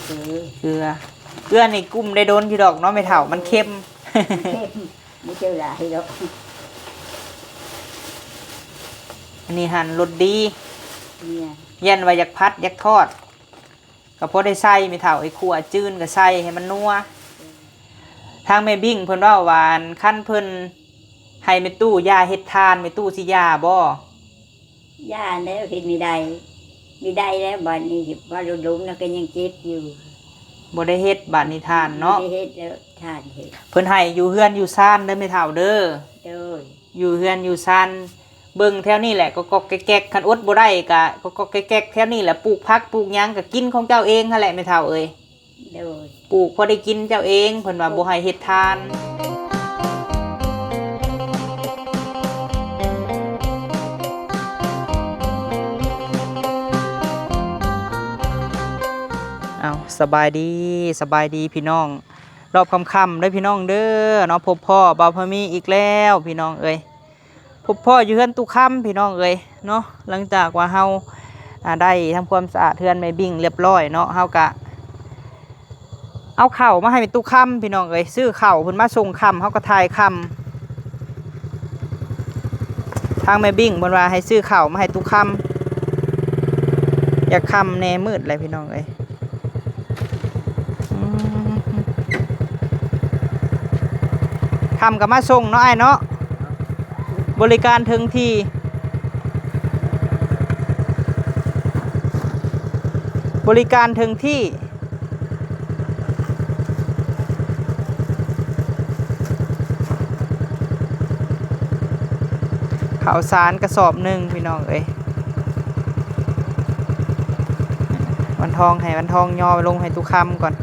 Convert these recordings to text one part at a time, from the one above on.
ເອີ ເກືອ ເກືອນີ້ກຸ້ມໄດ້ດົນຢູ່ດອກເນາະແມ່ເຖົ້າ ມັນເຄັມ ເຄັມ ບໍ່ເຈີຫຼາຍດອກ. ອັນນີ້ຫັ້ນລົດດີ ແມ່ນ ຢ້ານວ່າຢາກຜັດຢາກທອດ ກໍພໍໄດ້ໃສ່ແມ່ເຖົ້າ ໄອ້ຂົ້ວຈືນກໍໃສ່ໃຫ້ມັນນົວ. ທາງແມ່ບິ້ງເພິ່ນເວົ້າວ່າ ອັນ ຄັນເພິ່ນໃຫ້ແມ່ຕູ້ຢ່າເຮັດຖ່ານ ແມ່ຕູ້ຊິຢ່າບໍ່? ຢ່າແລ້ວ ເຮັດບໍ່ໄດ້ ບໍ່ໄດ້ແລ້ວ ບາດນີ້ວ່າລົດລົ້ມນະ ກໍຍັງເຈັບຢູ່ ບໍ່ໄດ້ເຮັດບາດນີ້ຖ່ານເນາະ ບໍ່ໄດ້ເຮັດແລ້ວຖ່ານເຮັດ ເພິ່ນໃຫ້ຢູ່ເຮືອນຢູ່ຊານເດີແມ່ເຖົ້າເດີ. ໂດຍ ຢູ່ເຮືອນຢູ່ຊານ ເບິ່ງແຖວນີ້ແຫຼະ ກໍກອກແກກໆ ຄັນອົດບໍ່ໄດ້ກະກໍກອກແກກໆ ແຖວນີ້ແຫຼະ ປູກຜັກປູກຫຍັງກະກິນຂອງເຈົ້າເອງຫັ້ນແຫຼະແມ່ເຖົ້າເອີຍ. ໂດຍ ປູກພໍໄດ້ກິນເຈົ້າເອງ ເພິ່ນວ່າບໍ່ໃຫ້ເຮັດຖ່ານ. ເອົາ ສະບາຍດີ ສະບາຍດີພີ່ນ້ອງ ຮອບຄ່ຳໆ ເດີພີ່ນ້ອງເດີເນາະ ພົບພໍ້ບ່າວພາມີອີກແລ້ວພີ່ນ້ອງເອີຍ. ພົບພໍ້ຢູ່ເຮືອນຕູ້ຄຳພີ່ນ້ອງເອີຍເນາະ ຫຼັງຈາກວ່າເຮົາ ອ່າ ໄດ້ທຳຄວາມສະອາດເຮືອນແມ່ບິ້ງລຽບລ້ອຍເນາະ ເຮົາກະເອົາເຂົ້າມາໃຫ້ແມ່ຕູ້ຄຳພີ່ນ້ອງເອີຍ ຊື້ເຂົ້າເພິ່ນມາສົ່ງຄ່ຳ ເຮົາກໍຖ່າຍຄ່ຳ ທາງແມ່ບິ້ງເພິ່ນວ່າໃຫ້ຊື້ເຂົ້າມາໃຫ້ຕູ້ຄຳ ຢາກຄ່ຳແດ່ ມືດແລ້ວພີ່ນ້ອງເອີຍ. ອືມ ຄ່ຳກໍມາສົ່ງເນາະອ້າຍເນາະ ບໍລິການເຖິງທີ່ ບໍລິການເຖິງທີ່. ເຂົ້າສານກະສອບໜຶ່ງພີ່ນ້ອງເອີຍ ວັນທອງ ໃຫ້ວັນທອງຍໍລົງໃຫ້ຕູ້ຄຳກ່ອນ.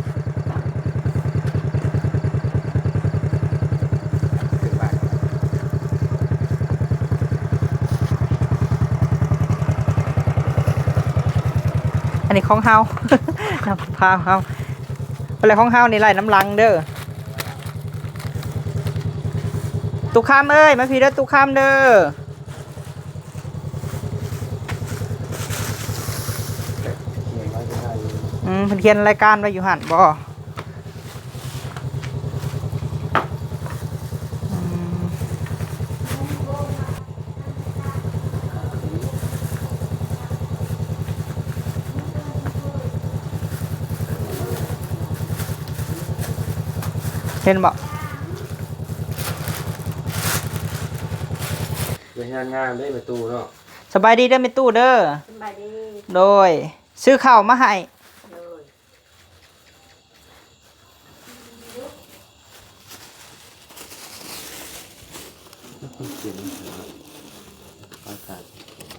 ອັນນີ້ຂອງເຮົາ ນຳພາເຮົາ ເວລາຂອງເຮົານີ້ໄລ່ນຳຫຼັງເດີ. ຕູ້ຄຳເອີຍ ມາພີ້ເດີ ຕູ້ຄຳເດີ. ອືມ ເພິ່ນຂຽນລາຍການໄວ້ຢູ່ຫັ້ນບໍ? ອືມ ເຫັນບໍ່? ເຮັດງານງາມເດ້ແມ່ຕູ້ເນາະ. ສະບາຍດີເດີແມ່ຕູ້ເດີ. ສະບາຍດີ. ໂດຍ ຊື້ເຂົ້າມາໃຫ້. ໂດຍ.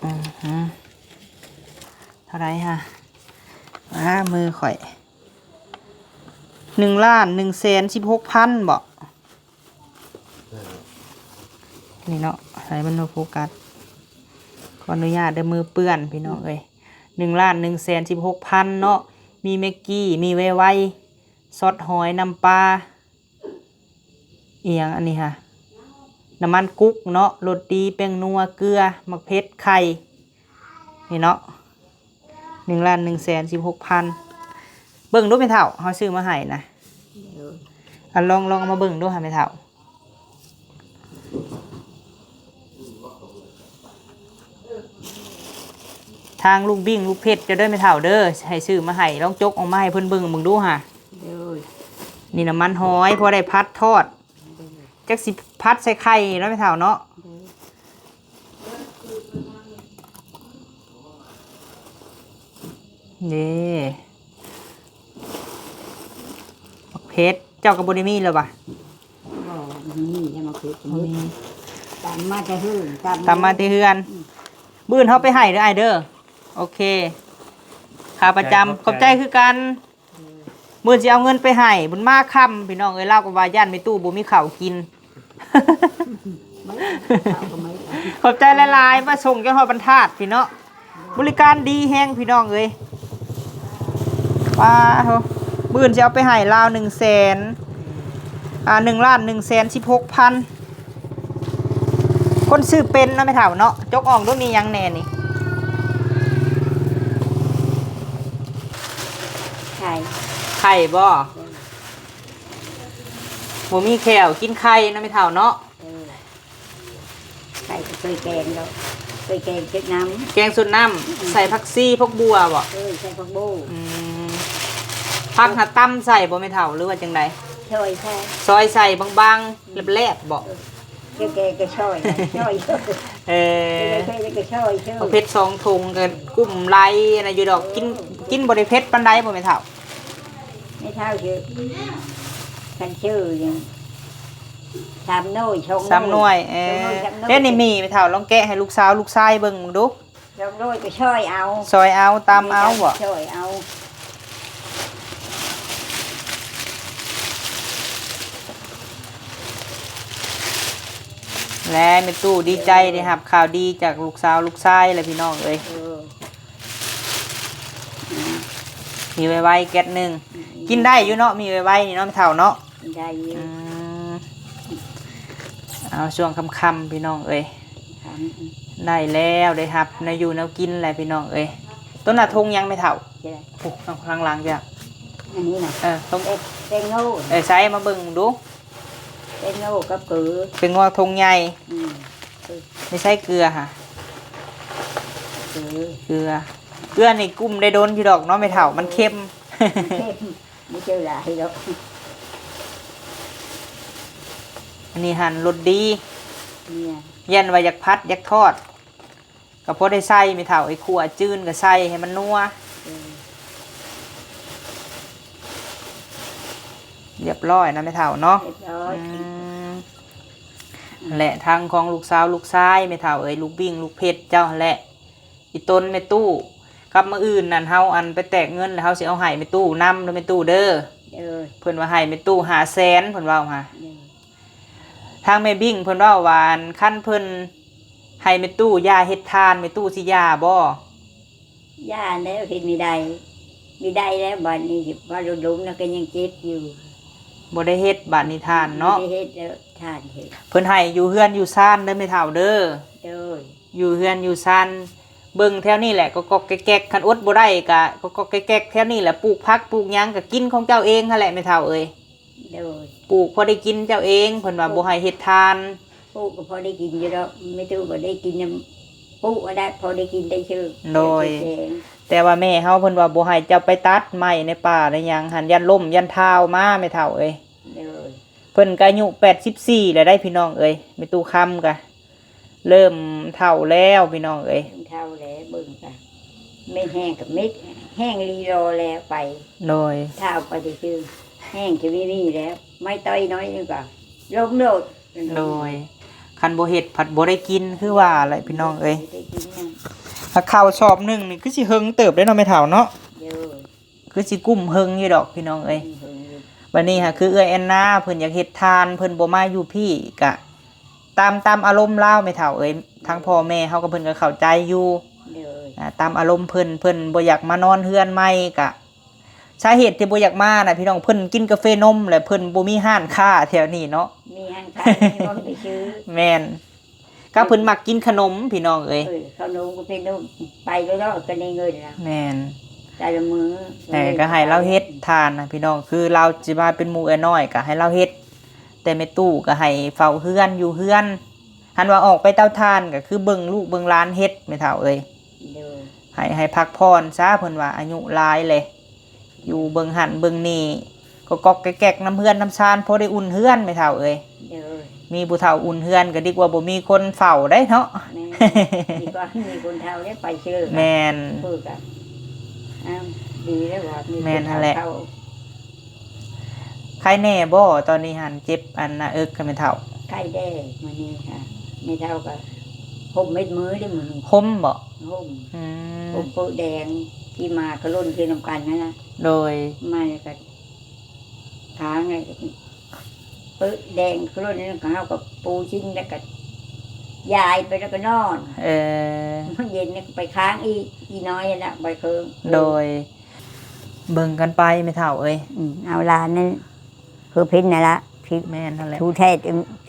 ອືຮຶ ເທົ່າໃດຫະ? ອາ ມືຂ້ອຍ ໜຶ່ງລ້ານໜຶ່ງແສນສິບຫົກພັນບໍ? ນີ້ເນາະ ໃຫ້ມັນບໍ່ໂຟກັດ ຂໍອະນຸຍາດເດີ ມືເປື້ອນພີ່ນ້ອງເອີຍ. ໜຶ່ງລ້ານໜຶ່ງແສນສິບຫົກພັນເນາະ ມີແມັກກີ້ ມີໄວໄວ ຊອດຫອຍ ນ້ຳປາ ອີຫຍັງອັນນີ້ຫະ ນ້ຳມັນກຸກເນາະ ໂຣຕີ ແປ້ງນົວ ເກືອ ໝາກເຜັດ ໄຂ່ ນີ້ເນາະ ໜຶ່ງລ້ານໜຶ່ງແສນສິບຫົກພັນ. ເບິ່ງດູແມ່ເຖົ້າ ເຮົາຊື້ມາໃຫ້ນະ. ໂດຍ. ອາ ລອງ ລອງເອົາມາເບິ່ງດູຫາແມ່ເຖົ້າ. ທາງລຸງບິ້ງ ລູກເພັດ ເຈົ້າເດີແມ່ເຖົ້າເດີ ໃຫ້ຊື້ມາໃຫ້ ລອງຈົກອອກມາໃຫ້ເພິ່ນເບິ່ງ ເບິ່ງດູຫາ. ໂດຍ. ນີ້ນ້ຳມັນຫອຍ ພໍໄດ້ຜັດທອດ. ໂດຍ. ຈັກຊິຜັດໃສ່ໄຂ່ເນາະແມ່ເຖົ້າເນາະ. ໂດຍ. ເດ້ ໝາກເຜັດ ເຈົ້າກໍບໍ່ໄດ້ມີແລ້ວຫວາ? ບໍ່ ມີແລ້ວໝາກເຜັດ ບໍ່ມີ ຕຳມາແຕ່ເຮືອນ ຕຳ ຕຳມາແຕ່ເຮືອນ. ອືມ ມື້ອື່ນເຮົາໄປໃຫ້ເດີອ້າຍເດີ. ໂອເຄ ຂາປະຈຳ ຂອບໃຈ ຂອບໃຈຄືກັນ. ມື້ອື່ນຊິເອົາເງິນໄປໃຫ້ ບຸນມາຄ່ຳ ພີ່ນ້ອງເອີຍ ລາວກໍວ່າຢ້ານແມ່ຕູ້ບໍ່ມີເຂົ້າກິນ. ຂອບໃຈຫຼາຍໆ ມາສົ່ງຈົນຮອດບັນທາດພີ້ເນາະ ບໍລິການດີແຮງພີ່ນ້ອງເອີຍ. ປ້າໂທ້ ມື້ອື່ນຊິເອົາໄປໃຫ້ລາວໜຶ່ງແສນ ອ່າ ໜຶ່ງລ້ານໜຶ່ງແສນສິບຫົກພັນ. ຄົນຊື້ເປັນເນາະແມ່ເຖົ້າເນາະ. ຈົກອອກດູ ມີຫຍັງແດ່ນີ້? ໄຂ່ ໄຂ່ບໍ່? ບໍ່ມີແຂ້ວກິນໄຂ່ເນາະແມ່ເຖົ້າເນາະ. ເອີ ໄຂ່ກໍເຄີຍແກງດອກ ເຄີຍແກງເຮັດນ້ຳ ແກງສົດນ້ຳ ອືມ ໃສ່ຜັກຊີ ຜັກບົ່ວບໍ່? ເອີ ໃສ່ຜັກບົ່ວ ອືມ ຜັກຫາຕຳໃສ່ບໍ່ແມ່ເຖົ້າ ຫຼືວ່າຈັ່ງໃດ? ຊອຍໃສ່ ຊອຍໃສ່ບາງໆ ແຫຼບໆບໍ່? ເອີ ແກງກໍຊອຍ ຊອຍ ເອີ ເຮັດສອງຖົງກໍກຸ້ມຫຼາຍນະຢູ່ດອກ. ກິນ ກິນບໍ່ໄດ້ເຜັດປານໃດບໍ່ແມ່ເຖົ້າ? ແມ່ເຖົ້າຊື່ ຄັນຊື່ຫຍັງ ສາມໜ່ວຍ ສອງໜ່ວຍ ສາມໜ່ວຍ ເອີ ສອງໜ່ວຍ ສາມໜ່ວຍ. ເດ້ນີ້ໝີ່ແມ່ເຖົ້າ ລອງແກະໃຫ້ລູກສາວລູກຊາຍເບິ່ງເບິ່ງດູ. ສອງໜ່ວຍກໍຊອຍເອົາ ຊອຍເອົາ ຕຳເອົາບໍ່? ຊອຍເອົາ. ແລະ ແມ່ຕູ້ດີໃຈໄດ້ຮັບຂ່າວດີຈາກລູກສາວລູກຊາຍແຫຼະພີ່ນ້ອງເອີຍ. ເອີ ມີໄວໆແກັດໜຶ່ງ ອືມ ກິນໄດ້ຢູ່ເນາະ ມີໄວໆນີ້ເນາະ ແມ່ເຖົ້າເນາະ. ໄດ້ຢູ່ ອືມ ເອົາ ຊ່ວງຄ່ຳໆ ພີ່ນ້ອງເອີຍ ຄ່ຳ ໄດ້ແລ້ວ ໄດ້ຮັບແນວຢູ່ແນວກິນແຫຼະພີ່ນ້ອງເອີຍ. ຕົ້ນນະ ຖົງຫຍັງແມ່ເຖົ້າ? ໂອ້ ທາງຫຼັງຈ້ະ ອັນນີ້ນະ ເອີ ຕົງ ແຕງ ແຕງໂມ ເອີ ໃສ່ມາເບິ່ງດູ. ແຕງໂມກັບເກືອ ແຕງໂມຖົງໃຫຍ່ ອືມ ນີ້ໃສ່ເກືອຫະ ເກືອ ເກືອ ເກືອນີ້ກຸ້ມໄດ້ດົນຢູ່ດອກເນາະແມ່ເຖົ້າ ມັນເຄັມ ເຄັມ. ບໍ່ເຈີຫຼາຍດອກ ອັນນີ້ຫັ້ນລົດດີ ແມ່ນ ຢ້ານວ່າຢາກຜັດຢາກທອດ ກໍພໍໄດ້ໃສ່ແມ່ເຖົ້າ ໄອ້ຂົ້ວຈືນກໍໃສ່ໃຫ້ມັນນົວ. ເອີ ລຽບຮ້ອຍນະແມ່ເຖົ້າເນາະ ລຽບຮ້ອຍ ອືມ ແລະ ທັງຂອງລູກສາວລູກຊາຍແມ່ເຖົ້າເອີຍ ລູກບິ້ງລູກເພັດເຈົ້າຫັ້ນແຫຼະ. ອີຕົນແມ່ຕູ້ ກັບມື້ອື່ນນັ້ນເຮົາອັນໄປແຕກເງິນ ແລ້ວເຮົາຊິເອົາໃຫ້ແມ່ຕູ້ນຳເດີແມ່ຕູ້ເດີ. ເອີ ເພິ່ນວ່າໃຫ້ແມ່ຕູ້ຫ້າແສນ ເພິ່ນເວົ້າຫາ ເອີ ທາງແມ່ບິ້ງເພິ່ນເວົ້າວ່າ ອັນ ຄັນເພິ່ນໃຫ້ແມ່ຕູ້ຢ່າເຮັດທານ ແມ່ຕູ້ຊິຢ່າບໍ່? ຢ່າແລ້ວ ເຮັດບໍ່ໄດ້ ບໍ່ໄດ້ແລ້ວ ບາດນີ້ວ່າລົມໆ ແລ້ວກໍຍັງເຈັບຢູ່ ບໍ່ໄດ້ເຮັດບາດນີ້ທານເນາະ ບໍ່ໄດ້ເຮັດແລ້ວ ທານເຮັດ ເພິ່ນໃຫ້ຢູ່ເຮືອນຢູ່ຊານເດີແມ່ເຖົ້າເດີ. ໂດຍ ຢູ່ເຮືອນຢູ່ຊານ ເບິ່ງແຖວນີ້ແຫຼະ ກໍກອກແກກໆ ຄັນອົດບໍ່ໄດ້ກະກໍກອກແກກໆ ແຖວນີ້ແຫຼະ ປູກຜັກປູກຫຍັງ ກະກິນຂອງເຈົ້າເອງຫັ້ນແຫຼະແມ່ເຖົ້າເອີຍ. ໂດຍ ປູກພໍໄດ້ກິນເຈົ້າເອງ ເພິ່ນວ່າບໍ່ໃຫ້ເຮັດທານ ປູກກໍພໍໄດ້ກິນຢູ່ດອກ ແມ່ຕູ້ກໍໄດ້ກິນນຳ ປູກໄດ້ພໍໄດ້ກິນໄດ້ຊື່. ໂດຍ ແຕ່ວ່າແມ່ເຮົາເພິ່ນວ່າບໍ່ໃຫ້ເຈົ້າໄປຕັດໄມ້ໃນປ່າໃນຫຍັງຫັ້ນ ຢ້ານລົ້ມຢ້ານທ້າວມາແມ່ເຖົ້າເອີຍ. ໂດຍ ເພິ່ນກໍອາຍຸແປດສິບສີ່ແລ້ວໄດ໋ພີ່ນ້ອງເອີຍ ແມ່ຕູ້ຄຳກະ ເລີ່ມເຖົ້າແລ້ວພີ່ນ້ອງເອີຍ ເຖົ້າແລ້ວ ເບິ່ງກະເມັດແຫ້ງກະເມັດແຫ້ງລີລໍແລ້ວໄປ. ໂດຍ ຖ້າເອົາໄປຊື່ໆ ແຫ້ງກະມີມີແລ້ວ ໄມ້ຕ້ອຍນ້ອຍໜຶ່ງກະລົ້ມໂລດ. ໂດຍ ຄັນບໍ່ເຮັດພັດບໍ່ໄດ້ກິນຄືວ່າແຫຼະພີ່ນ້ອງເອີຍ ບໍ່ໄດ້ກິນຫຍັງ ຖ້າເຂົ້າສອບໜຶ່ງນີ້ຄືຊິເຫິງເຕີບເດ້ເນາະແມ່ເຖົ້າເນາະ. ໂດຍ ຄືຊິກຸ້ມເຮິງຢູ່ດອກພີ່ນ້ອງເອີຍ. ເອີ ບັດນີ້ຫາຄືເອື້ອຍແອນນາເພິ່ນຢາກເຮັດທານ ເພິ່ນບໍ່ມາຢູ່ພີ້ ກະຕາມ ຕາມອາລົມລາວແມ່ເຖົ້າເອີຍ ທັງພໍ່ແມ່ເຮົາກັບເພິ່ນກໍເຂົ້າໃຈຢູ່. ໂດຍ ອາ ຕາມອາລົມເພິ່ນ ເພິ່ນບໍ່ຢາກມານອນເຮືອນໃໝ່ ກະສາເຫດທີ່ບໍ່ຢາກມານະພີ່ນ້ອງ ເພິ່ນກິນກາເຟນົມ ແລະເພິ່ນບໍ່ມີຮ້ານຄ້າແຖວນີ້ເນາະ ມີຮ້ານຄ້າມີບໍ່ໄປຊື້. ແມ່ນ ກໍເພິ່ນມັກກິນຂະໜົມພີ່ນ້ອງເອີຍ. ເອີ ຂະໜົມກໍເປັນໜົມ ໄປເລີຍເນາະ ກໍໄດ້ເງິນລະ. ແມ່ນ ແຕ່ລະມື້ ເອີ ກໍໃຫ້ລາວເຮັດທານນະພີ່ນ້ອງ ຄືລາວຊິມາເປັນໝູ່ເອື້ອຍນ້ອຍກໍໃຫ້ລາວເຮັດ ແຕ່ແມ່ຕູ້ກໍໃຫ້ເຝົ້າເຮືອນຢູ່ເຮືອນ ຫັ້ນວ່າອອກໄປເຕົາຖ່ານກໍຄືເບິ່ງລູກເບິ່ງຫຼານເຮັດແມ່ເຖົ້າເອີຍ. ໂດຍ ໃຫ້ ໃຫ້ພັກຜ່ອນຊະ ເພິ່ນວ່າອາຍຸຫຼາຍແລ້ວ ຢູ່ເບິ່ງຫັ້ນເບິ່ງນີ້ ກໍກອກແກກນຳເຮືອນນຳຊານ ພໍໄດ້ອຸ່ນເຮືອນແມ່ເຖົ້າເອີຍ. ໂດຍ ມີຜູ້ເຖົ້າອຸ່ນເຮືອນກໍດີກວ່າບໍ່ມີຄົນເຝົ້າໄດ໋ເນາະ. ແມ່ນ ດີກວ່າມີຄົນເຖົ້າໄດ້ໄປເຊີ. ແມ່ນ ເພິ່ນກໍ ອ້າວ ດີແລ້ວວ່າມີຄົນເຖົ້າ. ແມ່ນຫັ້ນແຫຼະ ໄຄແນ່ບໍ່? ຕອນນີ້ຫັ້ນເຈັບອັນໜ້າເອິກ ແມ່ເຖົ້າ. ໄຄແດ່ມື້ນີ້ຫະ ແມ່ເຖົ້າກໍຫົ່ມເມັດມືເດ້ມື້ນີ້. ຫົ່ມບໍ່? ຫົ່ມ ອືມ ຫົ່ມໂປະແດງ ທີ່ມາກະຫຼົ່ນຄືນຳກັນຫັ້ນນະ. ໂດຍ ມາແລ້ວກໍຄ້າງໄວ້ ໂປະແດງກະຫຼົ່ນ ແລ້ວກໍເຮົາກໍປູຊິ້ນ ແລ້ວກໍຢາຍໄປ ແລ້ວກໍນອນ. ເອີ ມື້ເຢັນນີ້ກໍໄປຄ້າງອີກ ອີນ້ອຍຫັ້ນນະ ໄປເຄີງ. ໂດຍ ເບິ່ງກັນໄປແມ່ເຖົ້າເອີຍ. ອືມ ເອົາຫຼານນັ້ນ ຄືເພິ່ນນັ້ນລະ ແມ່ນຫັ້ນແຫຼະ ຊູແທ້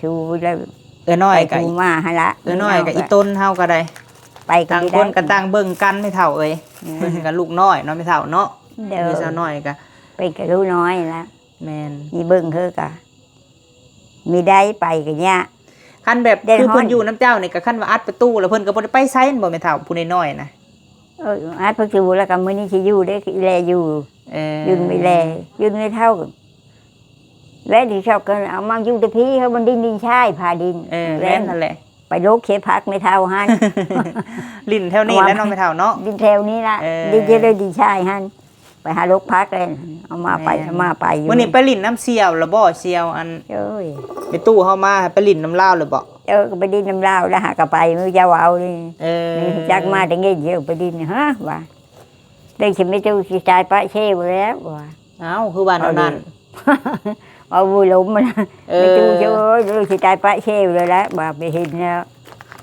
ຊູແລ້ວ ເອື້ອຍນ້ອຍກໍ ໄປຊູມາຫັ້ນລະ ເອື້ອຍນ້ອຍກໍ ອີ່ຕົນເຮົາກໍໄດ້ ໄປກໍ ຕ່າງຄົນກໍຕ່າງເບິ່ງກັນແມ່ເຖົ້າເອີຍ. ແມ່ນ ເພິ່ນກໍລູກນ້ອຍເນາະແມ່ເຖົ້າເນາະ. ໂດຍ ມີສາວນ້ອຍກໍ ເປັນກະລູກນ້ອຍລະ ແມ່ນ ມີເບິ່ງເຮີກະມີໄດ້ໄປກະຍາກ. ຄັນແບບ ເດືອດຮ້ອນ ຄືເພິ່ນຢູ່ນຳເຈົ້ານີ້ ກະຄັນວ່າອັດປະຕູແລ້ວ ເພິ່ນກະບໍ່ໄດ້ໄປໃສແມ່ນບໍ່ແມ່ເຖົ້າ ຜູ້ນ້ອຍໆນະ? ເອີ ອັດປະຕູແລ້ວກະມື້ນີ້ຊິຢູ່ເດ້ ອີແລຢູ່ ເອີ ຢູ່ນຳອີແລ ຢູ່ນຳແມ່ເຖົ້າ ແລະທີ່ຊອກກະເອົາມາຢູ່ແຕ່ພີ້ ເຮົາມັນດິນ ດິນຊາຍ ພາດິນ ເອີ ແມ່ນຫັ້ນແຫຼະ ໄປໂລກເຂດພັກແມ່ເຖົ້າຫັ້ນ ຫຼິ້ນແຖວນີ້ແຫຼະເນາະແມ່ເຖົ້າເນາະ ດິນແຖວນີ້ລະ ເອີ ດິນຈະໄດ້ດິນຊາຍຫັ້ນ ໄປຫາໂລກພັກແລ້ວ ເອົາມາໄປ ເອົາມາໄປຢູ່ ມື້ນີ້ໄປຫຼິ້ນນຳສ່ຽວລະບໍ່? ສ່ຽວອັນ ໂອ້ຍ ແມ່ຕູ້ເຮົາມາ ໄປຫຼິ້ນນຳລາວລະບໍ່? ເອີ ກະໄປຫຼິ້ນນຳລາວລະ ຫາກະໄປມື້ເຈົ້າເວົ້ານີ້ ເອີ ນີ້ຈັກມາແຕ່ເງິນ ຊິໄປຫຼິ້ນ ຮະ ວ່າ ໄດ້ຊິແມ່ຕູ້ຊິຕາຍປະເຊວແລ້ວວ່າ ເອົ້າ ຄືວ່າແນວນັ້ນ ເວົ້າບໍ່ລົມນະ ເອີ ແມ່ຕູ້ເອີຍ ລູກຊິຕາຍປະເຊວແລ້ວລະ ວ່າໄປເຫັນແລ້ວ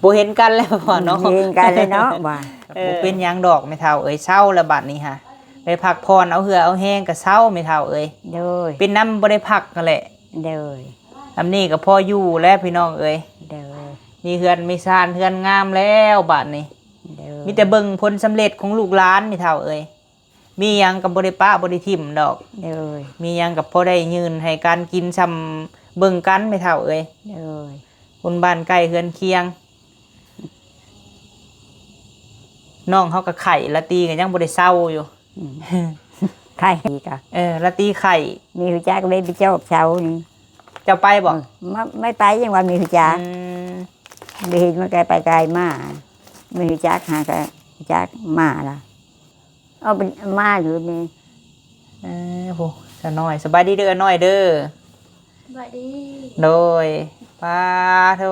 ບໍ່ເຫັນກັນແລ້ວເນາະ ບໍ່ເຫັນກັນແລ້ວເນາະວ່າ ເອີ ບໍ່ເປັນຫຍັງດອກແມ່ເຖົ້າເອີຍ ເຊົາລະບາດນີ້ຫາ ໄດ້ພັກຜ່ອນ ເອົາເຫື່ອເອົາແຮງກະເຊົາແມ່ເຖົ້າເອີຍ ໂດຍ ເປັນນຳບໍ່ໄດ້ພັກຫັ້ນແຫຼະ ໂດຍ ສ່ຳນີ້ກະພໍຢູ່ແລ້ວພີ່ນ້ອງເອີຍ ໂດຍ ມີເຮືອນມີຊານ ເຮືອນງາມແລ້ວບາດນີ້ ໂດຍ ມີແຕ່ເບິ່ງຜົນສຳເລັດຂອງລູກຫຼານແມ່ເຖົ້າເອີຍ ມີຫຍັງກະບໍ່ໄດ້ປະບໍ່ໄດ້ຖິ້ມດອກ ໂດຍ ມີຫຍັງກະພໍໄດ້ຍື່ນໃຫ້ກັນກິນ ຊ່ຳເບິ່ງກັນແມ່ເຖົ້າເອີຍ ໂດຍ ຄົນບ້ານໃກ້ເຮືອນຄຽງ ນ້ອງເຮົາກະໄຂ້ ລາຕີກະຍັງບໍ່ໄດ້ເຊົາຢູ່ ອືມ ໄຂ້ກະ ເອີ ລາຕີໄຂ້ ມີຮູ້ຈັກເລີຍໄປຈອບເຊົານີ້ ເຈົ້າໄປບໍ່? ເອີ ມາ ໄມ່ໄປ ຍັງວ່າມີຮູ້ຈັກ ອືມ ໄດ້ເຫັນມັນກະໄປໄກມາ ມີຮູ້ຈັກ ຫາກະຮູ້ຈັກມາລະ ເອົາເປັນມາຢູ່ນີ້ ເອີ ໂຫ ສາວນ້ອຍ ສະບາຍດີເດີ ອານ້ອຍເດີ ສະບາຍດີ ໂດຍ ປາໂທ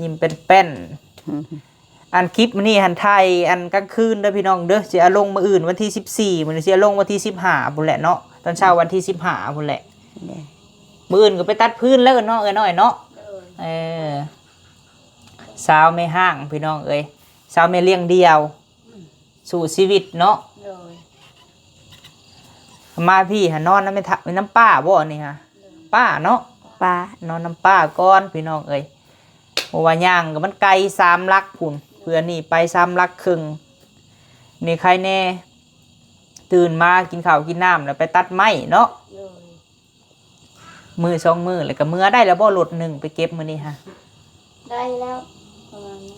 ຍິ້ມແປ້ນໆ ອັນຄລິບມື້ນີ້ຫັ້ນຖ່າຍອັນກາງຄືນເດີພີ່ນ້ອງເດີ ຊິເອົາລົງມື້ອື່ນວັນທີສິບສີ່ ມື້ນີ້ຊິເອົາລົງວັນທີສິບຫ້າພຸ້ນແຫຼະເນາະ ຕອນເຊົ້າວັນທີສິບຫ້າພຸ້ນແຫຼະ ມື້ອື່ນກະໄປຕັດຟືນແລ້ວເນາະ ເອື້ອຍນ້ອຍເນາະ ໂດຍ ເອີ ສາວແມ່ຮ້າງພີ່ນ້ອງເອີຍ ສາວແມ່ລ້ຽງດ່ຽວ ອືມ ສູ້ຊີວິດເນາະ ໂດຍ ມາພີ້ຫານອນນຳແມ່ທະ ນຳປ້າບໍ່ນີ້ຫາ ໂດຍ ປ້າເນາະ ປ້າ ນອນນຳປ້າກ່ອນພີ່ນ້ອງເອີຍ ເພາະວ່າຍ່າງກະມັນໄກສາມຫຼັກພຸ້ນ ເພື່ອນີ້ໄປສາມຫຼັກເຄິ່ງ ນີ້ໄຄແນ່ ຕື່ນມາກິນເຂົ້າກິນນ້ຳແລ້ວໄປຕັດໄມ້ເນາະ ໂດຍ ມື້ສອງມື້ແລ້ວກະເມືອໄດ້ແລ້ວບໍ່? ລົດໜຶ່ງໄປເກັບມື້ນີ້ຫາ ໄດ້ແລ້ວ ປະມານນີ້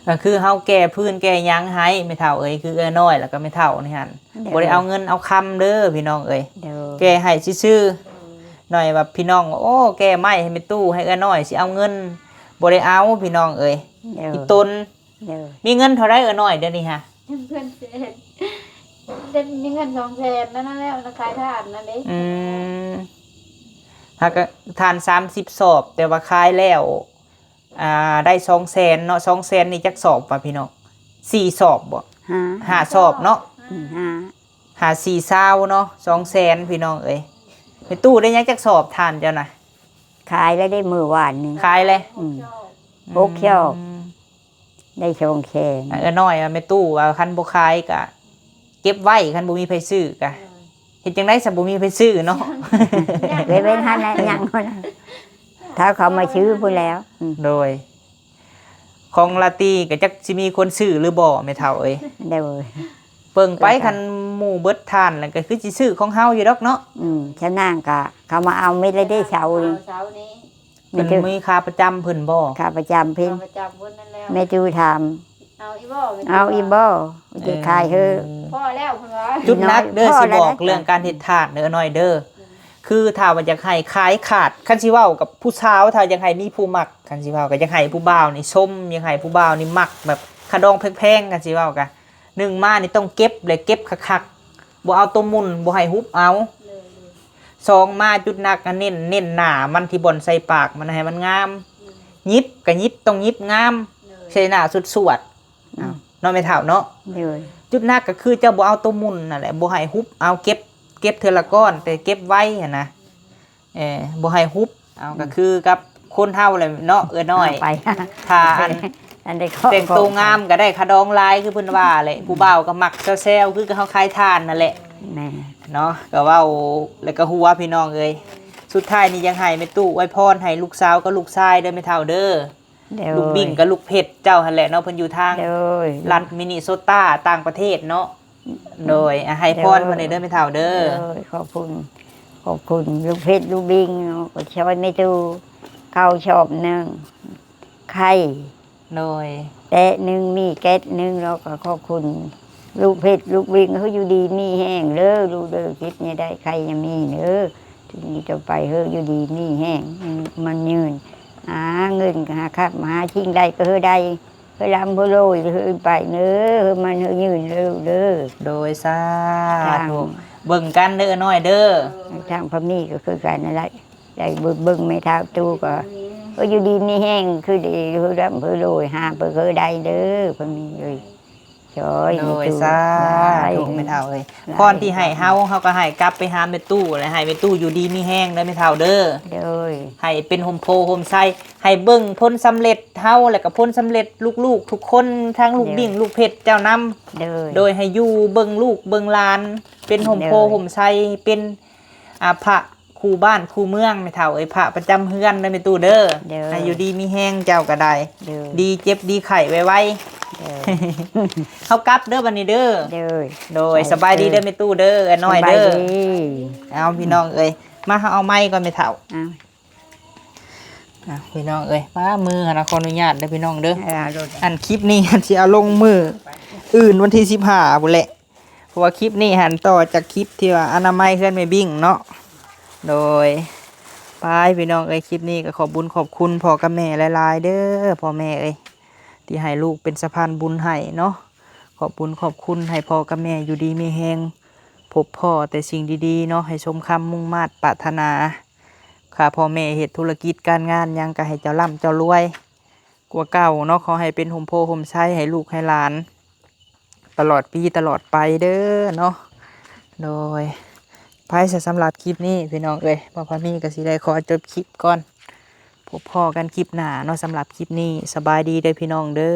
ກະຄືເຮົາແກ່ຟືນແກ່ຫຍັງໃຫ້ແມ່ເຖົ້າເອີຍ ຄືເອື້ອຍນ້ອຍແລ້ວກະແມ່ເຖົ້ານີ້ຫັ້ນ ໂດຍ ບໍ່ໄດ້ເອົາເງິນເອົາຄຳເດີພີ່ນ້ອງເອີຍ ໂດຍ ແກ່ໃຫ້ຊື່ໆ ໂດຍ ນ້ອຍວ່າພີ່ນ້ອງວ່າ ໂອ້ ແກ່ໄມ້ໃຫ້ແມ່ຕູ້ ໃຫ້ເອື້ອຍນ້ອຍ ຊິເອົາເງິນ ບໍ່ໄດ້ເອົາພີ່ນ້ອງເອີຍ ໂດຍ ອີ່ຕົນ ໂດຍ ມີເງິນເທົ່າໃດເອື້ອຍນ້ອຍດຽວນີ້ຫາ? ເງິນແສນ ໄດ້ມີເງິນສອງແສນນັ້ນແຫຼະ ຂາຍຖ່ານນັ້ນເດ້ ອືມ ຫາກະຖ່ານສາມສິບສອບ ແຕ່ວ່າຂາຍແລ້ວ ອ່າ ໄດ້ສອງແສນເນາະ ສອງແສນນີ້ຈັກສອບຫວາພີ່ນ້ອງ? ສີ່ສອບບໍ່? ຫ້າ ຫ້າສອບເນາະ ອືມ ຫ້າ ຫ້າສີ່ຊາວເນາະ ສອງແສນພີ່ນ້ອງເອີຍ ແມ່ຕູ້ໄດ້ຫຍັງຈັກສອບຖ່ານເຈົ້ານະ? ຂາຍແລ້ວເດ້ ມື້ວານນີ້ ຂາຍແລ້ວ ອືມ ຫົກສອບ ອືມ ໄດ້ສອງແສນ ເອື້ອຍນ້ອຍວ່າ ແມ່ຕູ້ວ່າ ຄັນບໍ່ຂາຍກະເກັບໄວ້ ຄັນບໍ່ມີໃຜຊື້ກະ ເຮັດຈັ່ງໃດຊະ ບໍ່ມີໃຜຊື້ເນາະ ເວັນຫັ້ນແຫຼະ ຍັງພຸ້ນ ຖ້າເຂົາມາຊື້ພຸ້ນແລ້ວ ອືມ ໂດຍ ຂອງລາຕີກະຈັກຊິມີຄົນຊື້ຫຼືບໍ່ແມ່ເຖົ້າເອີຍ ໂດຍ ເບິ່ງໄປ ຄັນໝູ່ເບິດຖ່ານແລ້ວກະຄືຊິຊື້ຂອງເຮົາຢູ່ດອກເນາະ ອືມ ຊະນາງກະເຂົາມາເອົາເມັດແລ້ວເດ້ ເຊົ້ານີ້ ເຊົ້ານີ້ ເພິ່ນມີຄ່າປະຈຳເພິ່ນບໍ່? ຄ່າປະຈຳເພິ່ນ ຄ່າປະຈຳເພິ່ນນັ້ນແລ້ວ ແມ່ຕູ້ຖາມ ເອົາອີ່ບໍ່? ເອົາອີ່ບໍ່? ເອີ ຈະຂາຍເຮີ ພໍແລ້ວເພິ່ນວ່າ ຈຸດໜັກເດີ ຊິບອກເລື່ອງການເຮັດຖ່ານເດີ ນ້ອຍເດີ ອືມ ຄືຖ້າວ່າຢາກໃຫ້ຂາຍຂາດ ຄັນຊິເວົ້າກັບຜູ້ສາວ ຖ້າຢາກໃຫ້ມີຜູ້ມັກ ຄັນຊິເວົ້າກະຢາກໃຫ້ຜູ້ບ່າວນີ້ຊົມ ຢາກໃຫ້ຜູ້ບ່າວນີ້ມັກ ແບບຄ່າດອງແພງໆ ຄັນຊິເວົ້າກະ ໜຶ່ງມານີ້ຕ້ອງເກັບ ແລະເກັບຄັກໆ ບໍ່ເອົາໂຕໝຸ່ນ ບໍ່ໃຫ້ຫຸບເອົາ ໂດຍ ສອງມາຈຸດໜັກ ອັນເນັ້ນ ເນັ້ນໜ້າມັນ ທີ່ບ່ອນໃສ່ປາກມັນໃຫ້ມັນງາມ ໂດຍ ຫຍິບກະຫຍິບ ຕ້ອງຫຍິບງາມ ໂດຍ ໃສ່ໜ້າສວດໆ ອືມ ເນາະແມ່ເຖົ້າເນາະ ໂດຍ ຈຸດໜັກກະຄືເຈົ້າບໍ່ເອົາໂຕໝຸ່ນນັ້ນແຫຼະ ບໍ່ໃຫ້ຫຸບເອົາ ເກັບ ເກັບເທື່ອລະກ້ອນ ແຕ່ເກັບໄວຫັ້ນນະ ເອີ ບໍ່ໃຫ້ຫຸບເອົາ ອືມ ກະຄືກັບຄົນເຮົາແຫຼະເນາະ ເອື້ອຍນ້ອຍ ໄປ ຖ້າອັນ ອັນໃດກໍ ແຕ່ງໂຕງາມກະໄດ້ຄ່າດອງຫຼາຍ ຄືເພິ່ນວ່າແຫຼະ ອືມ ຜູ້ບ່າວກະມັກແຊວໆ ຄືເຮົາຂາຍຖ່ານນັ້ນແຫຼະ ແມ່ນ ເນາະ ກະເວົ້າແລ້ວກະຫົວ ພີ່ນ້ອງເອີຍ ສຸດທ້າຍນີ້ຢາກໃຫ້ແມ່ຕູ້ອວຍພອນໃຫ້ລູກສາວກັບລູກຊາຍເດີແມ່ເຖົ້າເດີ ໂດຍ ລູກບິ້ງກັບລູກເພັດເຈົ້າຫັ້ນແຫຼະເນາະ ເພິ່ນຢູ່ທາງ ໂດຍ ລັດມິນິໂຊຕາ ຕ່າງປະເທດເນາະ ໂດຍ ອ່ະ ໃຫ້ພອນເພິ່ນແດ່ເດີແມ່ເຖົ້າເດີ. ໂດຍ ຂອບຄຸນ ຂອບຄຸນລູກເພັດລູກບິງເນາະ ກໍຊ່ອຍແມ່ຕູ້ເຂົ້າຊອບໜຶ່ງ ໄຂ່ ໂດຍ ແຕະໜຶ່ງ ມີແກັດໜຶ່ງ ແລ້ວກໍຂອບຄຸນລູກເພັດລູກບິງ ເຮົາຢູ່ດີມີແຮງເດີລູກເດີ ເຈັບຢ່າໄດ້ ໄຂ້ຢ່າມີເດີ ທີນີ້ຕໍ່ໄປເຮົາຢູ່ດີມີແຮງ ມັນຍືນ ຫາເງິນຫາຄຳ ຫາສິ່ງໃດກໍເຮົາໄດ້ ເຮີລຳເຮີໂລຍເຮີໄປເດີ ເຮີມັນເຮີຍືນເດີລູກເດີ. ໂດຍ ສາທຸ ເບິ່ງກັນເດີນ້ອຍເດີ. ທາງພໍ່ມີກໍຄືກັນນັ້ນແຫຼະ ໄດ້ເບິ່ງແມ່ເຖົ້າຕູ້ກໍ ເອີ ຢູ່ດີມີແຮງ ຄືດີ ເຮີລຳເຮີໂລຍ ຫາເພິ່ນເຮີໄດ້ເດີ ພໍ່ມີເອີຍ ຊ່ອຍ ໂດຍ ແມ່ຕູ້ ສາທຸ ຫຼາຍ ແມ່ເຖົ້າເອີຍ ຫຼາຍ ພອນທີ່ໃຫ້ເຮົາ ເຮົາກໍໃຫ້ກັບໄປຫາແມ່ຕູ້ ແລະ ໃຫ້ແມ່ຕູ້ຢູ່ດີມີແຮງເດີແມ່ເຖົ້າເດີ. ໂດຍ ໃຫ້ເປັນຮົ່ມໂພຮົ່ມໄຊ ໃຫ້ເບິ່ງຜົນສຳເລັດເຮົາ ແລະກໍຜົນສຳເລັດລູກໆທຸກຄົນ ທັງລູກ ໂດຍ ດິ້ງລູກເພັດເຈົ້ານຳ ໂດຍ ໂດຍ ໃຫ້ຢູ່ເບິ່ງລູກເບິ່ງຫຼານ ເປັນຮົ່ມໂພ ໂດຍ ຮົ່ມໄຊ ເປັນ ອ່າ ພະຄູ່ບ້ານຄູ່ເມືອງແມ່ເຖົ້າເອີຍ ພະປະຈຳເຮືອນເດີແມ່ຕູ້ເດີ. ໂດຍ ໃຫ້ຢູ່ດີມີແຮງເຈົ້າກໍໄດ້ ໂດຍ ດີເຈັບດີໄຂ້ໄວໆ ໂດຍ ເຮົາກັບເດີບັດນີ້ເດີ. ໂດຍ ໂດຍ ສະບາຍດີເດີແມ່ຕູ້ເດີ ເອື້ອຍນ້ອຍເດີ. ສະບາຍດີ. ເອົາ ພີ່ນ້ອງເອີຍ ມາ ເຮົາເອົາໄມ້ກ່ອນແມ່ເຖົ້າ. ເອົາ ອ່ະ ພີ່ນ້ອງເອີຍ ປ້າ ມື້ຫັ້ນນະ ຂໍອະນຸຍາດເດີພີ່ນ້ອງເດີ. ເອີ ອັນຄລິບນີ້ຊິເອົາລົງມື້ອື່ນ ວັນທີສິບຫ້າພຸ້ນແຫຼະ ເພາະວ່າຄລິບນີ້ຫັ້ນຕໍ່ຈາກຄລິບທີ່ວ່າອະນາໄມເຮືອນແມ່ບິ້ງເນາະ. ໂດຍ ໄປ ພີ່ນ້ອງເອີຍ ຄລິບນີ້ກໍຂອບບຸນຂອບຄຸນພໍ່ກັບແມ່ຫຼາຍໆເດີ ພໍ່ແມ່ເອີຍ ທີ່ໃຫ້ລູກເປັນສະພານບຸນໃຫ້ເນາະ. ຂອບບຸນຂອບຄຸນ ໃຫ້ພໍ່ກັບແມ່ຢູ່ດີມີແຮງ ພົບພໍ້ແຕ່ສິ່ງດີໆເນາະ ໃຫ້ສົມຄຳມຸ່ງມາດປາດຖະໜາ. ຂ້າພໍ່ແມ່ເຮັດທຸລະກິດການງານຫຍັງ ກໍໃຫ້ເຈົ້າລ່ຳເຈົ້າລວຍກວ່າເກົ່າເນາະ. ຂໍໃຫ້ເປັນຮົ່ມໂພຮົ່ມໄຊໃຫ້ລູກໃຫ້ຫຼານ ຕະຫຼອດປີຕະຫຼອດໄປເດີເນາະ. ໂດຍ ໄປຊະ ສຳລັບຄລິບນີ້ພີ່ນ້ອງເອີຍ ບ່າວພາມີກໍຊິໄດ້ຂໍຈົບຄລິບກ່ອນ. ພົບພໍ້ກັນຄລິບໜ້າເນາະ. ສຳລັບຄລິບນີ້ສະບາຍດີເດີພີ່ນ້ອງເດີ.